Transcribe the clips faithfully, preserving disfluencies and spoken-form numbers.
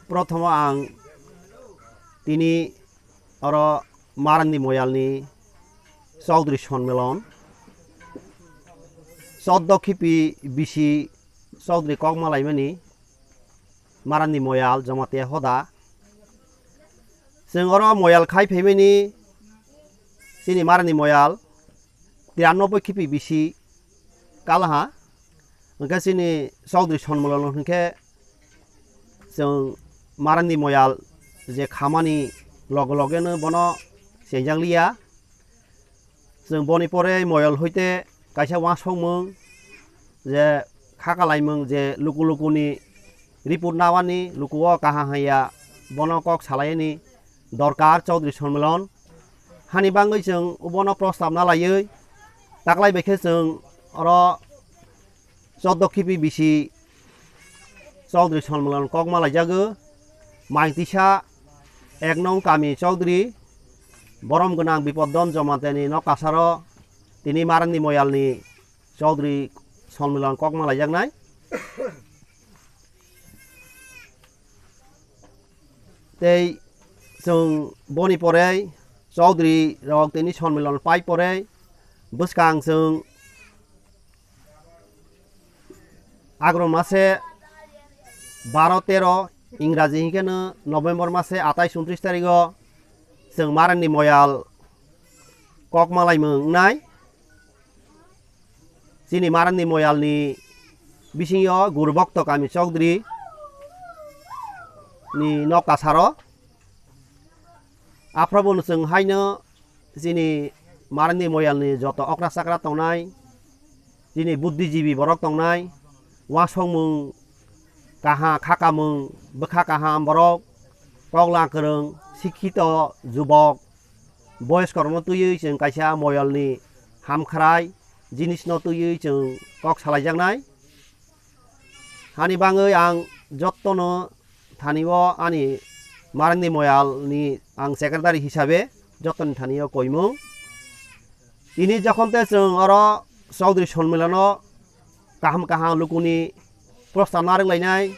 Prothomo ang tini oro Marandi Moyalni Chaudhary Sonmilon, choddo khipi bisi Chaudhary kokma laimani Marandi Moyal Jamatia hoda. Chwng oro Moyal khai phaimani chini Marandi Moyal tiranoboi khipi bisi kalaha. Hwnkhe chini Chaudhary Sonmilon hwnkhe chwng Marandi Moyal je khamani loge logeno bono chengjak liya. Chwng boni pore Moyal hoite kaisa uansukmung je khakalaimung je luku lukuni report nawani lukuo kaham haiya bono kok salaini dorkar Chaudhary Sonmilon. Hani bangwi chwng bono prostab na laiwi taklai bai khe chwng oro choddo khipi bisi Chaudhary Sonmilon kokma laijago. Maitisa ek nong kami Chaudhary, borom gwnang Bipoddon Jamatia ni nok kasaro tini Marandi Moyalni Chaudhary Sonmilon kokma laijaknai. Tei chwng boni pore Chaudhary rok tini Sonmilon pai pore bwskang chwng Agron mase baro tero, Ingraji hinkhe no November mase atais untris tarigo chwng Marandi Moyal kokma laimung wngnai. Chini Marandi Moyalni bisingo Guru Bhakta Kami Chaudhary ni nok kasaro. Aphrobo no chwng haino chini Marandi Moyalni joto okra chakra tongnai, chini buddhijibi borok tongnai, uansukmung kaha khakamung bwkha kaham borok, kokla kwrwng, sikhito jubok, boyoskorokno twiwi chwng kaisa Moyalni hamkhrai jinisno twiwi chwng kok salaijaknai. Hani bangwi ang jottono thani o ani Marandi Moyalni ang secretary hisabe jottoni thani o koimung. Tini jokhon te chwng oro Chaudhary Sonmilono kaham kaham lukuni prostab narwk lainai,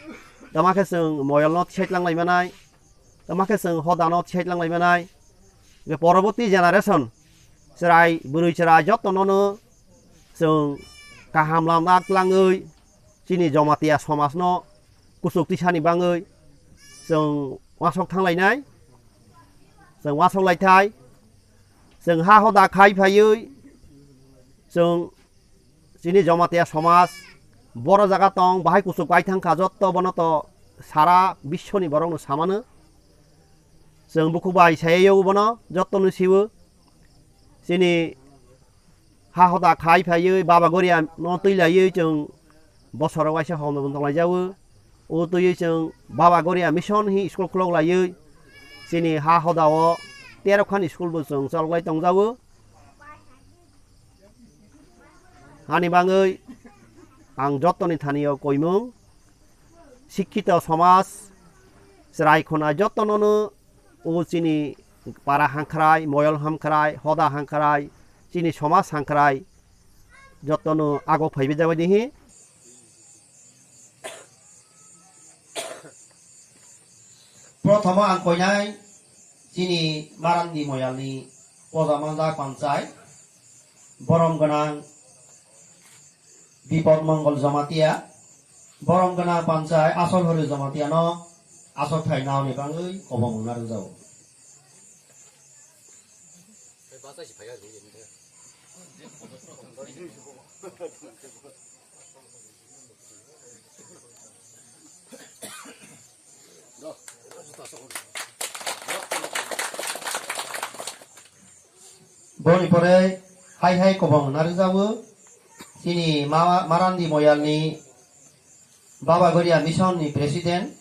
tamo khe chwng Moyalno thiklang laimanai, tamo khe chwng hodano thiklang laimanai. Poroboti generation chwrai bwrwi chwrai jottono no chwng kaham lama twlangwi chini Jamatia somajno kuchuk tisani bangwi chwng uansuk thanglainai, chwng uansuk laithai, chwng ha hoda khai phaiwi chwng chini Jamatia somaj boro jaga tong bahai kuchuk pai thangkha, jotto bono to sara biswoni borokno samano chwng bukhuk bai sayaio bono jottono siwo chini ha hoda khai phaiwi Baba Goria no twi laiwi chwng bosoro waisa hom no tong lai jago. O twiwi chwng Baba Goria mission hi school khulok laiwi chini ha hoda o tero khan school bo chwng cholok lai tong jago. Hani bangwi ang jottoni thani o koimung sikhito somaj chwrai khuna jottono no o chini para hangkhrai, moyol hangkhrai, hoda hangkhrai, chini somaj hangkhrai, jottono ago phaibe jabai dihi. Prothomo ang koinai chini Marandi Moyalni poja manjak panchai, borom gwnang Bipod Mongol Jamatia, borom gwnang panchai Asol Hori Jamatia no asok thai naoni bangwi kobong wngna rwjago. Boni pore hai hai kobong narwkjago chini ma-, Marandi Moyalni Baba Goria Mission ni President,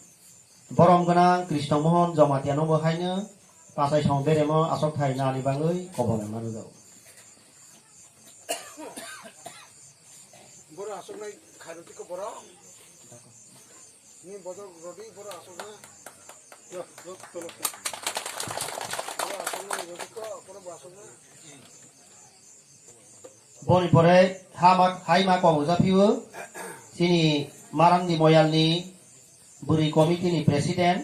borom gwnang Krishna Mohan Jamatia no bo haino pachai song beremo asok thai nani bangwi kobong narwkjago. Boro asoknai khairokhe ko boro. Ni bojor rodi boro asokna. Yo, yo, tolo. Boro asoknai rodi ko, boro bo asokna. Boni pore hama, hai ma kobong japhio. Chini Marandi Moyalni Bwrwi committee ni president,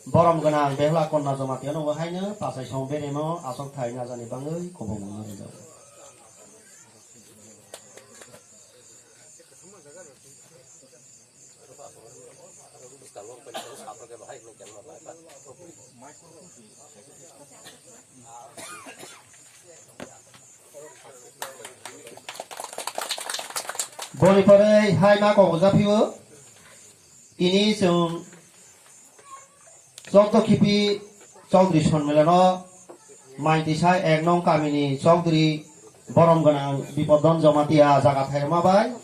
borom gwnang Behla Konna Jamatia no bo haino Pachaisong beremo aswk thai najani bagwi kobong rwjago. Boni pore hai ma kok japhio. Tini chwng Chokdokhipi Chaudhary Sonmilano Maitisa ek nong kamini Chaudhary borom gwnang Bipoddon Jamatia jaga thairwma bai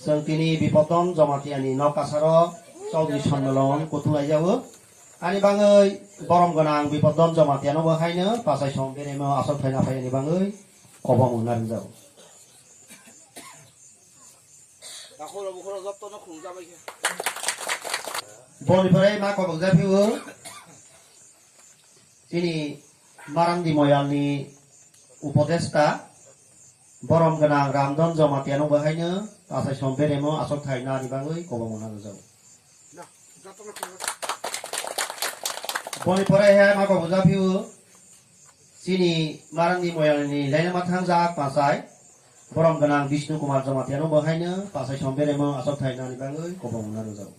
chwng tini Bipoddon Jamatiani nok kasaro Chaudhary Sonmilon kuthulaijago. Ani bagwi borom gwnang Bipoddon Jamatiano bo haino Pachaisong beremo aswk thaina phaiyani bagwi kobong wngna rwjago. Boni pore ma kobong japhio. Chini Marandi Moyalni upodesta borom gwnang Ramdon Jamatia no bo haino Pachaisong beremo aswk thai nani bagwi kobong wngna rwjago. Boni pore hai ma kobong japhio chini Marandi Moyalni lainama thangjak Pachai borom gwnang Bishnu Kumar Jamatia no bo haino Pachaisong beremo aswk thai nani bagwi kobong wngna rwjago.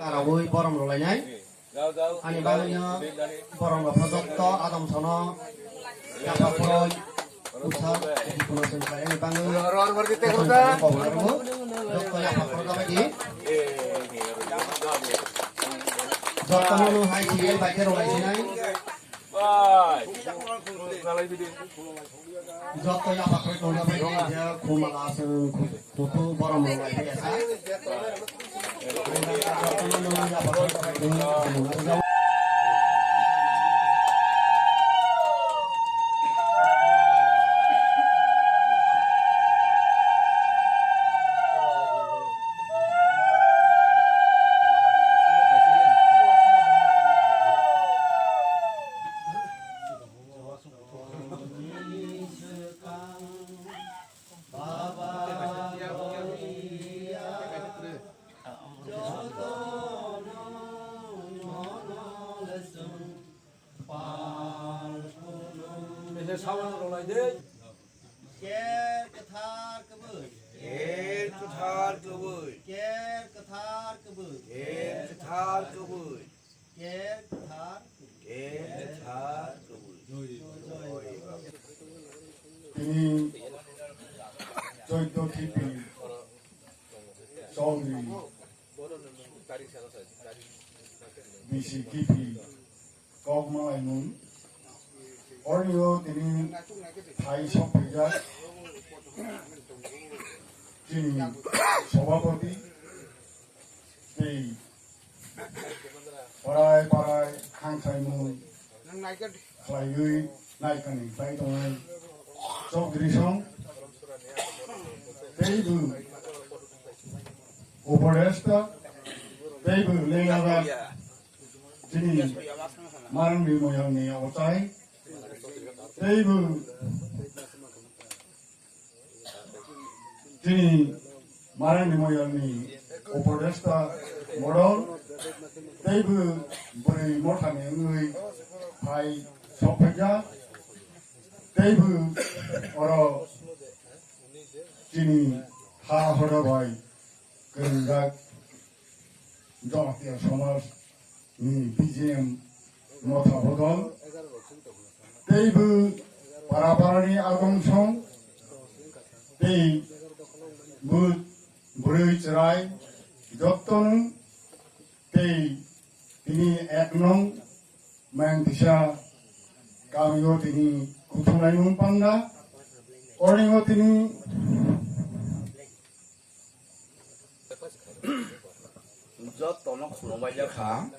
Karawi borom rwlainai. Ani bagwino borom rok jotto adam sono yapha phuroi usa edi kuno sung khlai ani bagwi jotto yapha phuroi rwgo. Jotto yapha phuroi dabai di. Jotto no hai serial bai khe rwlai sinai. Joto yapha koi tongda bai khe je khumala se kutu borom rok lai ya sa. Ker kwthar kwbwi. Ker kwthar kwbwi. Ker kwthar kwbwi. Ker kwthar kwbwi. Ker kwthar kwbwi. Tini Choiddo Khipi Chowdhury bisi Khipi kok malaimung. Ornio tini thai sokphaijak chini sobhapoti tei parai parai khangkhaimung khlaiwi naikani bai tongnai Chowdhury song teibo upodesta teibo lenglaba chini Marangni Moyangni ochai teibo chini Marangni Moyangni upodesta modol teibo bwrwi mothani wngwi phai sokphaikha teibo oro chini ha hoda bai kwrwngjak Jamatia Somaj ni B J M motha bodol teibo para para ni agom song tei bo bwrwi chwrai jottoni tei tini ek nong Maitisa kamio tini kuthumnaimung panda. Ornio tini Jotono khulumbai jakha.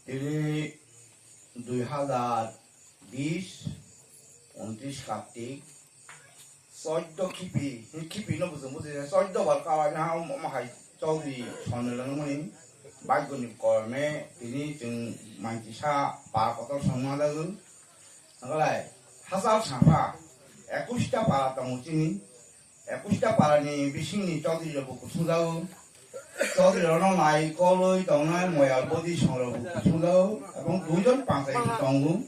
Tini dui hazar bis, untris Kartik, Choiddo khipi, hi khipi no bujung bujung, choiddo bar kawai na, omo hai Chaudhary Sonmilon muni. Baigo ni korme tini chwng manchisa para kotor songma jago. Nagalai hachal sangpha ekush ta para tongo chini. Ekush ta para ni bising ni chaudhuri rok bo kusung jago. Chaudhuri rok no nai koloi tongnai moyal bodi song rok bo kusung jago. Ebong duijon panchayat tongo.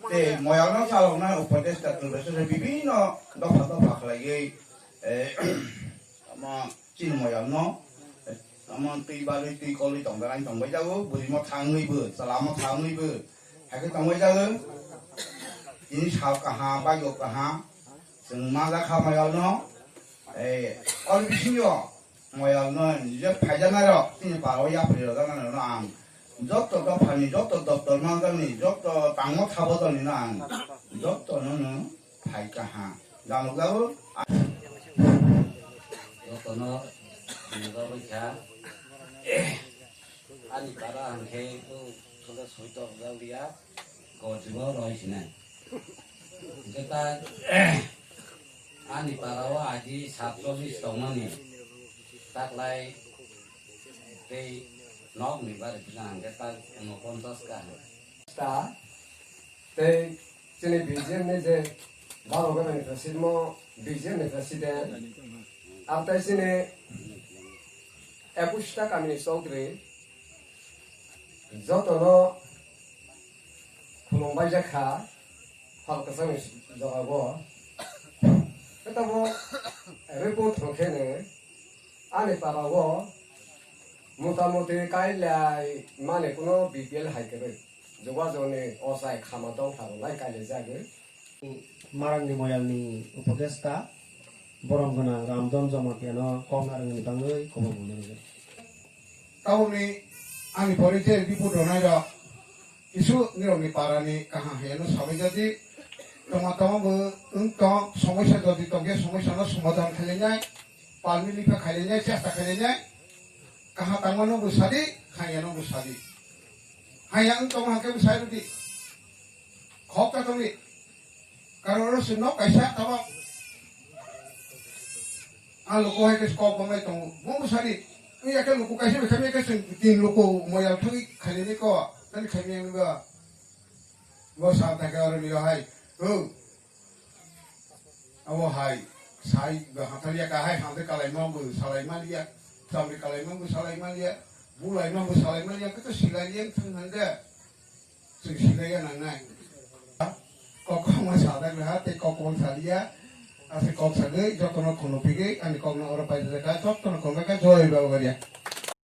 Te moyal no chaloknai upodeshta Turbeswar bibhinno dopha dopha khlaiwi, eh, ama chini moyal no, eh, ama twi barwi twi kolwi tongdana tongbai jago, bwrwi mo thangwi bo, chwla mo thangwi bo, hai khe tongbai jago. Tini sal kaham, baigo kaham, chwng ma jakha moyal no, eh, ol bisingo moyal no je phaijaknai rok, chini paro yapri rok jaknai rok no ang joto dophani, joto doptor manjakni, joto tangmo thabo tongni no ang joto no no phai kaha. Jaluk jago. Joto no nugwi kha. Ani para hwnkhe to soda soito jak liya. Gojbo roi sinai. Hwnkhe ta ani para o aji satchollish tongmani. Taklai tei nokni bari phina hwnkhe ta unoponchas ka. Ta tei chini B J M ni je baro gana ni president mo B J M ni president. Ar tei chini ekush ta kami ni chowdhury jotono khulumbai jak kha, phal kwchangni jora bo. Khe tamo report thang khe no ani para o motamuti kailai mani kuno B P L hai kwrwi jogajogni ochai khama dongpha rwnai kailai jagwi. Marangni moyalni upodesta borom gwnang Ramdon Jomatiano kok narwkni bagwi kubun mungwi rwdi. Tabukni ani porichai report rwnairok kisu nirokni parani kaham hayano sabai jadi. Tongma tongma bo wng tong, somosya jodi tongkhe somosyano somadhan khailainai, palni lipha khailainai, chesta khailainai. Kaham tangmano bo sadi, hayano bo sadi. Haya wng tongma hake bo sai rwdi. Khok ta tongdi. Karon oro chwng nok kaisa tabok. A luku hai khe kok bamlai tongo. Bo bwsadi. Wng ya khe luku kaisa bai khamya khe chwng tin luku moyal thangwi khainani ko. Tani khaimya wngwi ba. Bo sa ta khe oro ni hai. O. Abo hai. Sai ba hathar ya ka hai hamde kalai ma bo salai ma liya. Samde kalai ma bo salai ma liya. Bulai ma bo salai ma liya. Khe to silai liya thang hande. Chwng silaiya nangnai. Kok kokma sadak leha tei kok kobang saliya. Ase kok sagwi jotono khunu pigwi ani kokno oro paijak kha, jotono khunu kha, joy Baba Garia.